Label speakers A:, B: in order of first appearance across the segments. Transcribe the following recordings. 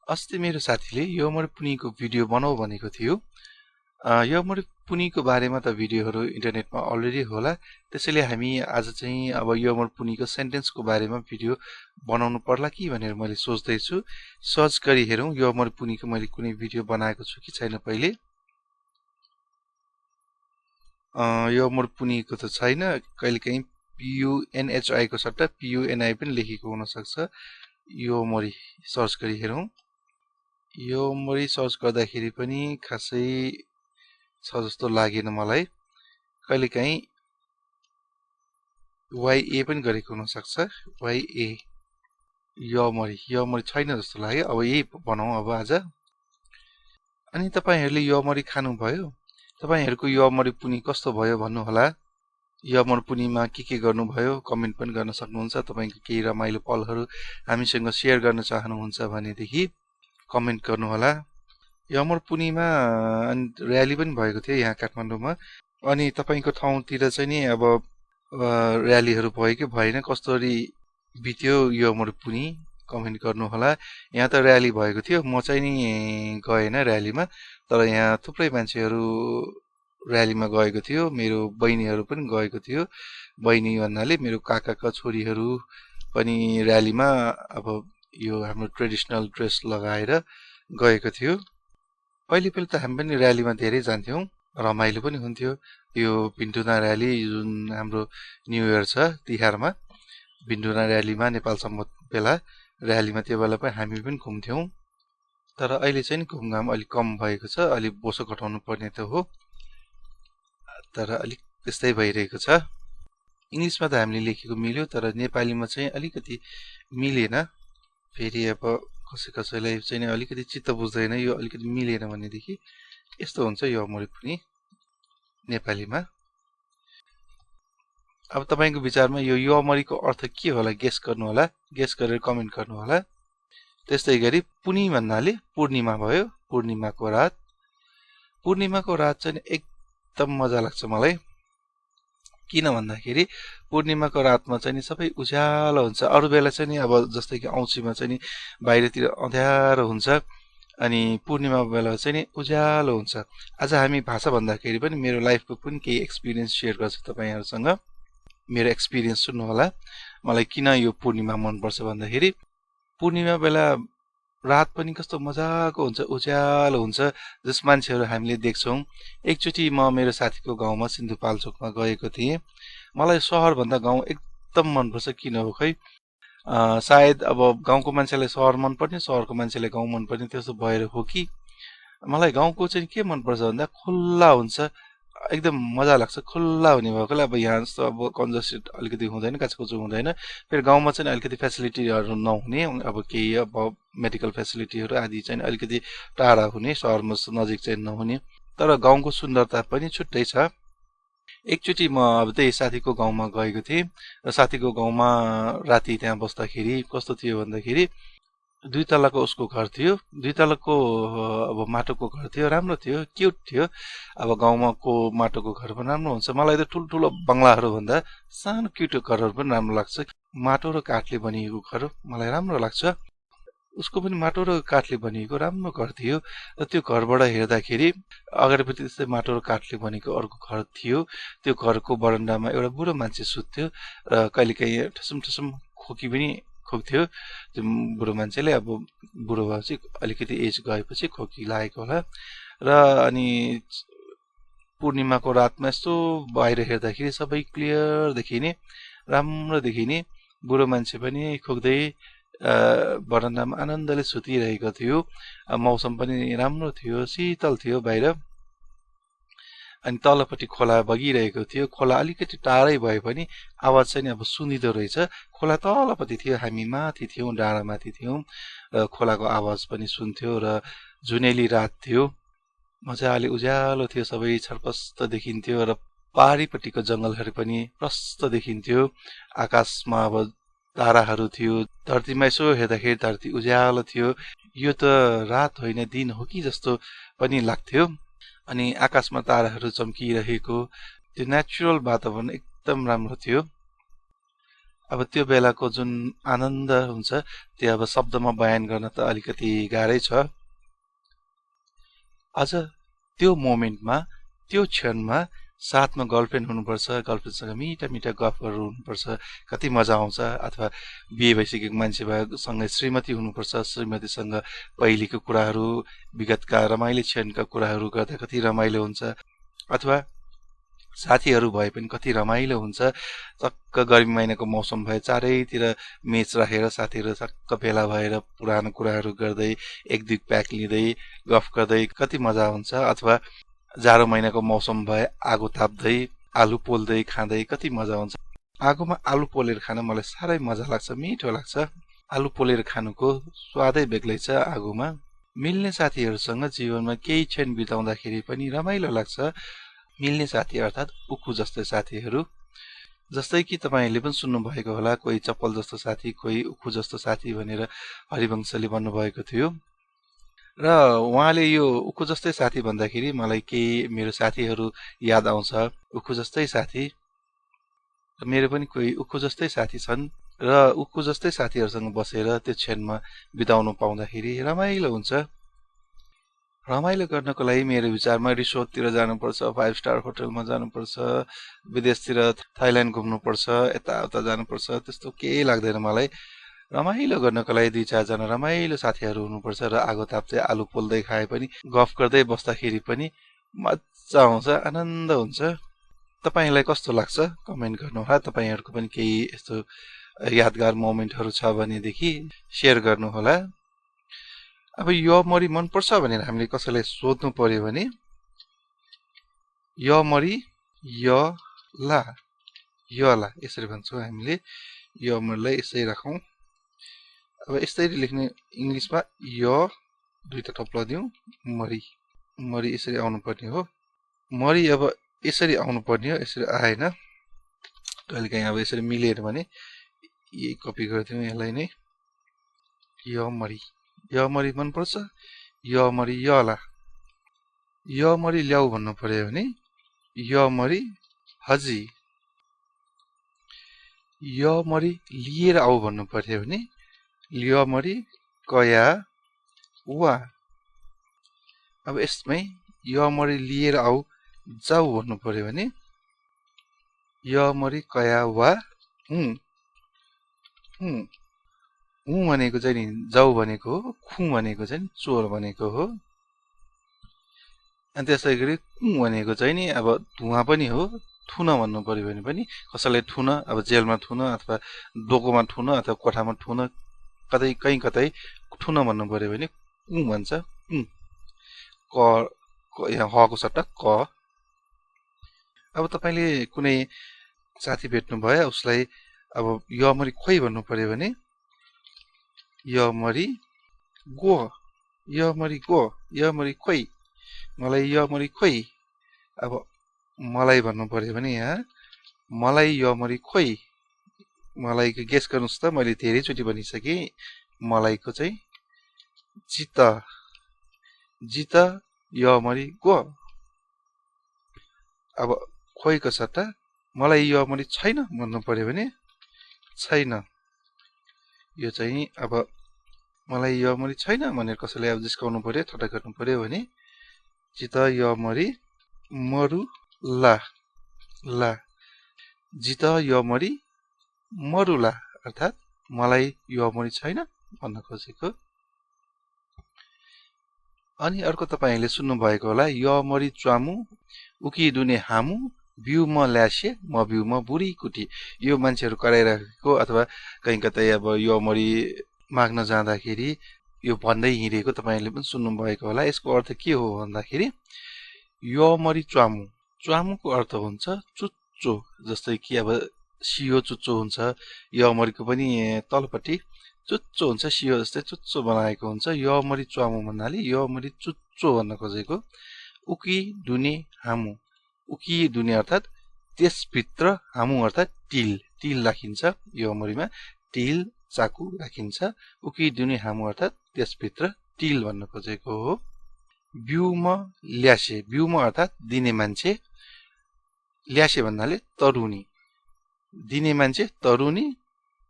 A: अस्ति मेरो साथीले योमरी पुनीको भिडियो बनाऊ भनेको थियो। योमरी पुनीको बारेमा त भिडियोहरू इन्टरनेटमा अलरेडी होला, त्यसैले हामी आज चाहिँ अब योमरी पुनीको सेन्टेन्सको बारेमा भिडियो बनाउनु पर्ला कि भनेर मैले सोच्दैछु। सर्च गरी हेरौँ योमरी पुनीको मैले कुनै भिडियो बनाएको छु कि छैन पहिले। योमरी पुनीको त छैन, कहिलेकाहीँ PUNHI को सट्टा PUNI पनि लेखेको हुन सक्छ। योमरी सर्च गरी हेरौँ। योमरी सर्च गर्दाखेरि पनि खासै छ जस्तो लागेन मलाई। कहिलेकाहीँ YA पनि गरेको हुन सक्छ। YA योमरी छैन जस्तो लाग्यो। अब यही बनाऊ अब आज। अनि तपाईहरुले योमरी खानुभयो? तपाईहरुको योमरी पुनी कस्तो भयो भन्नु होला। योमरी पुनीमा के गर्नुभयो कमेन्ट पनि गर्न सक्नुहुन्छ। तपाईको केही रमाइलो पलहरु हामीसँग शेयर गर्न चाहनुहुन्छ भनेदेखि कमेन्ट गर्नु होला। योमरी पुनीमा र्याली पनि भएको थियो यहाँ काठमाडौँमा। अनि तपाईको ठाउँतिर चाहिँ नि अब र्यालीहरु भयो कि भएन, कसरी बित्यो योमरी पुनी कमेन्ट गर्नु होला। यहाँ त र्याली भएको थियो, म चाहिँ नि गएन र्यालीमा, तर यहाँ थुप्रै मान्छेहरु र्यालीमा गएको थियो। मेरो बहिनीहरु पनि गएको थियो। बहिनी भन्नाले मेरो काकाका छोरीहरु पनि र्यालीमा अब यो हाम्रो ट्रेडिसनल ड्रेस लगाएर गएको थियो। पहिले त हामी पनि र्यालीमा धेरै जान्थ्यौं, रमाइलो पनि हुन्थ्यो। यो पिन्टुना र्याली जुन हाम्रो न्यू इयर छ तिहारमा, पिन्टुना र्यालीमा नेपाल सम्मत बेला र्यालीमा त्यो बेला पनि हामी पनि घुम्थ्यौं। तर अहिले चाहिँ घुमघाम अलिक कम भएको छ, अलिक बोसो घटाउनु पर्ने त हो, तर अलिक त्यस्तै भइरहेको छ। इंग्लिशमा त हामीले लेखेको मिल्यो, तर नेपालीमा चाहिँ अलिकति मिलेन। फेरि अब कसैलाई चाहिँ अलिकति चित्त बुझ्दैन, यो अलिकति मिलेन भनेदेखि यस्तो हुन्छ योमरी पुनी नेपालीमा। अब तपाईको विचारमा यो योमरीको अर्थ के होला गेस गर्नु होला, गेस गरेर कमेन्ट गर्नु होला। त्यस्तै गरी पुनी भन्नाले पूर्णिमा भयो, पूर्णिमाको रात। पूर्णिमाको रात चाहिँ एकदम मजा लाग्छ मलाई। किन भन्दाखेरि पूर्णिमाको रातमा चाहिँ सबै उज्यालो हुन्छ। अरु बेला चाहिँ अब जस्तै कि औँसीमा चाहिँ बाहिरतिर अँध्यारो हुन्छ, अनि पूर्णिमा बेला चाहिँ उज्यालो हुन्छ। आज हामी भाषा भन्दाखेरि पनि मेरो लाइफको पनि केही एक्सपिरियन्स शेयर गर्छु तपाईहरुसँग। मेरो एक्सपिरियन्स सुन्नु होला। मलाई किन यो पूर्णिमा मन पर्छ भन्दाखेरि पूर्णिमा बेला रात पनि कस्तो मजाको हुन्छ, उज्यालो हुन्छ। जस मान्छेहरु हामीले देख्छौं। एकचोटी म मेरो साथीको गाउँमा सिन्धुपाल्चोकमा गएको थिएँ। मलाई शहर भन्दा गाउँ एकदम मन पर्छ। किन हो खै, सायद अब गाउँको मान्छेलाई शहर मन पर्ने, शहरको मान्छेलाई गाउँ मन पर्ने, त्यस्तो भएर हो कि मलाई गाउँको चाहिँ के मन पर्छ भन्दा खुल्ला हुन्छ, एकदम मजा लाग्छ। खुल्ला हुने भएकोले अब यहाँ जस्तो अब कन्जस्टेड अलिकति हुँदैन, काचकुचो हुँदैन। फेरि गाउँमा चाहिँ अलिकति फेसिलिटीहरु नहुने, अब केही अब मेडिकल फेसिलिटीहरु आदि चाहिँ अलिकति टाढा हुने, शहरमा नजिक चाहिँ नहुने। तर गाउँको सुन्दरता पनि छुट्टै छ। एकचोटी म अब त्यही साथीको गाउँमा गएको थिएँ र साथीको गाउँमा राति त्यहाँ बस्दाखेरि कस्तो थियो भन्दाखेरि दुई तलाको उसको घर थियो। दुई तलाको अब माटोको घर थियो, राम्रो थियो, क्युट थियो। अब गाउँमाको माटोको घर पनि राम्रो हुन्छ। मलाई त ठुलठुलो बंगलाहरु भन्दा सानो क्युट घरहरु पनि राम्रो लाग्छ। माटो र काठले बनिएको घर मलाई राम्रो लाग्छ। उसको पनि माटो र काठले बनिएको राम्रो घर थियो। र त्यो घरबाट हेर्दाखेरि अगाडिपट्टि त्यस्तै माटो र काठले बनेको अर्को घर थियो। त्यो घरको बरन्डामा एउटा बुढो मान्छे सुत्थ्यो र कहिलेकाहीँ ठसम ठसम खोकी पनि खोक्थ्यो। त्यो बुढो मान्छेले अब बुढो भएपछि अलिकति एज गएपछि खोकी लागेको होला। र अनि पूर्णिमाको रातमा यस्तो बाहिर हेर्दाखेरि सबै क्लियर देखिने, राम्रो देखिने। बुढो मान्छे पनि खोक्दै बरन्डामा आनन्दले सुतिरहेको थियो। मौसम पनि राम्रो थियो, शीतल थियो बाहिर। अनि तलपट्टि खोला बगिरहेको थियो। खोला अलिकति टाढै भए पनि आवाज चाहिँ अब सुनिदो रहेछ। खोला तलपट्टि थियो, हामी माथि थियौं, डाँडामाथि थियौं, र खोलाको आवाज पनि सुन्थ्यो। र जुनेली रात थियो, मजाले उज्यालो थियो, सबै छरपस्ट देखिन्थ्यो। र पहाडीपट्टिको जंगलहरु पनि प्रष्ट देखिन्थ्यो। आकाशमा अब ताराहरु थियो। धरतीमा यसो हेर्दाखेरि धरती उज्यालो थियो। यो त रात होइन दिन हो कि जस्तो पनि लाग्थ्यो। अनि आकाशमा ताराहरु चम्किरहेको, त्यो नेचुरल वातावरण एकदम राम्रो थियो। अब त्यो बेलाको जुन आनन्द हुन्छ त्यो अब शब्दमा बयान गर्न त अलिकति गाह्रै छ। अझ त्यो मोमेन्टमा त्यो क्षणमा साथमा गर्लफ्रेन्ड हुनुपर्छ, गर्लफ्रेन्डसँग मिठा मिठा गफहरू हुनुपर्छ, कति मजा आउँछ। अथवा बिहे भइसकेको मान्छे भएसँग श्रीमती हुनुपर्छ, श्रीमतीसँग पहिलेको कुराहरू, विगतका रमाइलो क्षणका कुराहरू गर्दा कति रमाइलो हुन्छ। अथवा साथीहरू भए पनि कति रमाइलो हुन्छ। चक्क गर्मी महिनाको मौसम भए चारैतिर मेच राखेर साथीहरू चक्क भेला भएर पुरानो कुराहरू गर्दै एक दुई प्याक लिँदै गफ गर्दै कति मजा हुन्छ। अथवा जाडो महिनाको मौसम भए आगो ताप्दै आलु पोल्दै खाँदै कति मजा हुन्छ। आगोमा आलु पोलेर खान मलाई साह्रै मजा लाग्छ, मिठो लाग्छ। आलु पोलेर खानुको स्वादै बेग्लै छ आगोमा। मिल्ने साथीहरूसँग जीवनमा केही क्षण बिताउँदाखेरि पनि रमाइलो लाग्छ। मिल्ने साथी अर्थात् उखु जस्तै साथीहरू, जस्तै कि तपाईहरूले पनि सुन्नु भएको होला, कोही चप्पल जस्तो साथी, कोही उखु जस्तो साथी भनेर हरिवंशले भन्नुभएको थियो। र उहाँले यो उखु जस्तै साथी भन्दाखेरि मलाई केही मेरो साथीहरू याद आउँछ। उखु जस्तै साथी, मेरो पनि कोही उखु जस्तै साथी छन् र उखु जस्तै साथीहरूसँग बसेर त्यो क्षणमा बिताउनु पाउँदाखेरि रमाइलो हुन्छ। रमाइलो गर्नको लागि मेरो विचारमा रिसोर्टतिर जानुपर्छ, 5 स्टार होटलमा जानुपर्छ, विदेशतिर थाइल्यान्ड घुम्नुपर्छ, यताउता जानुपर्छ, त्यस्तो केही लाग्दैन मलाई। रमाइलो गर्नको लागि 2-4 जना रमाइलो साथीहरू हुनुपर्छ र आगो ताप्दै आलु पोल्दै खाए पनि गफ गर्दै बस्दाखेरि पनि मजा आउँछ, आनन्द हुन्छ। तपाईलाई कस्तो लाग्छ कमेन्ट गर्नुहोला। तपाईहरुको पनि केही यस्तो यादगार मोमेन्टहरू छ भनेदेखि शेयर गर्नुहोला। अब योमरी मन पर्छ भनेर हामीले कसैलाई सोध्नु पर्यो भने योमरी यला यला यसरी भन्छौँ हामीले। योमरीलाई यसै राखौं। अब यसरी लेख्ने इंग्लिशमा यो दुईटा थप्ला दिउँ, मरी मरी यसरी आउनु पर्ने हो। मरी अब यसरी आउनु पर्ने हो, यसरी आएन। कहिलेकाहीँ अब यसरी मिलेर भने यही कपी गरिदिउँ यसलाई नै। योमरी योमरी मन पर्छ। योमरी यला योमरी ल्याऊ भन्नु पर्यो भने योमरी हजी। योमरी लिएर आऊ भन्नु पर्यो भने योमरी कया वा। अब यसमै योमरी लिएर आऊ जाऊ भन्नु पर्यो भने योमरी कया वा हुँ। हुँ भनेको चाहिँ नि जाऊ भनेको हो, खु भनेको चाहिँ चोर भनेको हो। अनि त्यसै गरी कु भनेको चाहिँ नि अब धुवा पनि हो। थुन भन्नु पर्यो भने पनि कसैलाई थुन, अब जेलमा थुन अथवा डोकोमा थुन अथवा कोठामा थुन, कतै कहीँ कतै थुन भन्नु पर्यो भने कु भन्छ। क यहाँ हको सट्टा क। अब तपाईले कुनै साथी भेट्नु भयो, उसलाई अब योमरी खोइ भन्नु पर्यो भने योमरी गो। योमरी गो, योमरी खोइ, मलाई योमरी खोइ। अब मलाई भन्नु पर्यो भने यहाँ मलाई योमरी खोइ। मलाईको गेस गर्नुस् त, मैले धेरैचोटि भनिसके। मलाईको चाहिँ जित जित योमरी गो। अब खोइको सट्टा मलाई योमरी छैन भन्नु पर्यो भने छैन। यो चाहिँ अब मलाई योमरी छैन भनेर कसैले अब जिस्काउनु पर्यो, ठट्टा गर्नु पर्यो भने जित योमरी मरु ला ला। जित योमरी मरुला अर्थात् मलाई योमरी छैन भन्न खोजेको। अनि अर्को तपाईहरूले सुन्नु भएको होला, योमरी च्वामु उकी दुने हामु बिउ म ल्यासे म बिउ म बुढी कुटी। यो मान्छेहरू कराइराखेको अथवा कहीँ कतै अब योमरी माग्न जाँदाखेरि यो भन्दै हिँडेको तपाईहरूले पनि सुन्नु भएको होला। यसको अर्थ के हो भन्दाखेरि योमरी च्वामु, च्वामुको अर्थ हुन्छ चुच्चो। जस्तै कि अब सियो चुच्चो हुन्छ, योमरीको पनि तलपट्टि चुच्चो हुन्छ, सियो जस्तै चुच्चो बनाएको हुन्छ। योमरी च्वामु भन्नाले योमरी चुच्चो भन्न खोजेको। उकी दुने हामु, उकी दुने अर्थात् त्यसभित्र, हामु अर्थात् टिल, टिल राखिन्छ योमरीमा, टिल चाकु राखिन्छ। उकी दुने हामु अर्थात् त्यसभित्र टिल भन्न खोजेको हो। बिउम ल्यासे, बिउम अर्थात् दिने मान्छे, ल्यासे भन्नाले तरुनी, दिने मान्छे तरुनी,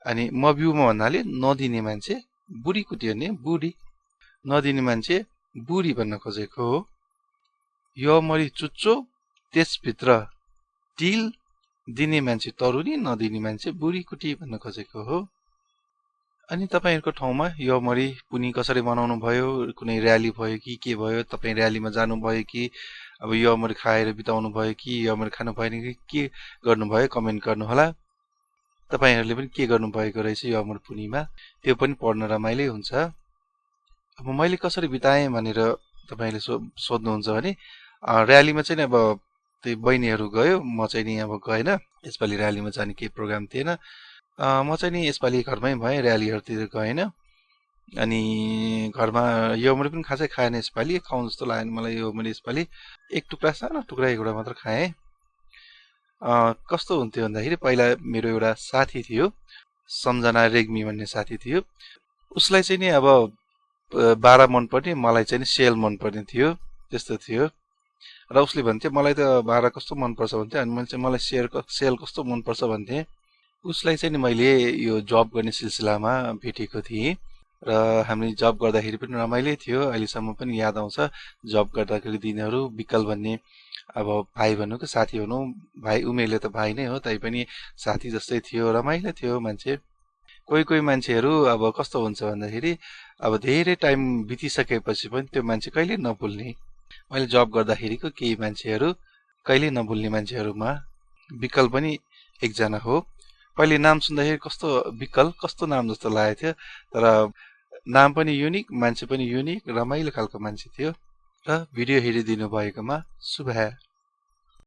A: अनि मब्युमा भन्नाले नदिने मान्छे, बुढी कुटी भने बुढी, नदिने मान्छे बुढी भन्न खोजेको हो। योमरी चुच्चो त्यसभित्र तिल, दिने मान्छे तरुनी, नदिने मान्छे बुढी कुटी भन्न खोजेको हो। अनि तपाईहरुको ठाउँमा योमरी पुनि कसरी मनाउनु भयो, कुनै र्याली भयो कि के भयो, तपाई र्यालीमा जानु भयो कि अब योमरी खाएर बिताउनु भयो कि योमरी खानु भएन कि के गर्नु भयो कमेन्ट गर्नु होला। तपाईहरुले पनि के गर्नु भएको रहेछ योमरी पुनिमा त्यो पनि पढ्न रमाइलो हुन्छ। अब मैले कसरी बिताएँ भनेर तपाईले सोध्नुहुन्छ भने र्यालीमा चाहिँ अब त्यही बहिनीहरु गयो, म चाहिँ नि अब गएन। यसपालि र्यालीमा जाने केही प्रोग्राम थिएन। म चाहिँ नि यसपालि घरमै भएँ, र्यालीहरुतिर गएन। अनि घरमा योमरी पनि खासै खाएन यसपालि, खाउँ जस्तो लागेन मलाई योमरी यसपालि। एक टुक्रा, सानो टुक्रा एउटा मात्र खाएँ। कस्तो हुन्थ्यो भन्दाखेरि पहिला मेरो एउटा साथी थियो, सम्झना रेग्मी भन्ने साथी थियो। उसलाई चाहिँ नि अब 12 मन पर्ने, मलाई चाहिँ नि सेल मन पर्ने थियो, त्यस्तो थियो। र उसले भन्थ्यो मलाई त 12 कस्तो मन पर्छ भन्थ्यो, अनि मैले चाहिँ मलाई सेल कस्तो मन पर्छ भन्थे। उसलाई चाहिँ नि मैले यो जब गर्ने सिलसिलामा भेटेको थिएँ र हामी जब गर्दाखेरि पनि रमाइलो थियो। अहिलेसम्म पनि याद आउँछ जब गर्दाखेरि दिनहरु। विकल भन्ने अब भाइ भन्नु कि साथी भन्नु, भाइ उमेरले त भाइ नै हो, तै पनि साथी जस्तै थियो, रमाइलो थियो मान्छे। कोही मान्छेहरु अब कस्तो हुन्छ भन्दाखेरि अब धेरै टाइम बितिसकेपछि पनि त्यो मान्छे कहिले नभुल्ने। मैले जब गर्दाखेरिको केही मान्छेहरु कहिले नभुल्ने मान्छेहरुमा विकल पनि एकजना हो। पहिले नाम सुन्दाखेरि कस्तो विकल, कस्तो नाम जस्तो लागेको थियो, तर नाम पनि युनिक, मान्छे पनि युनिक, रमाइलो खालको मान्छे थियो। र भिडियो हेरिदिनु भएकोमा शुभ।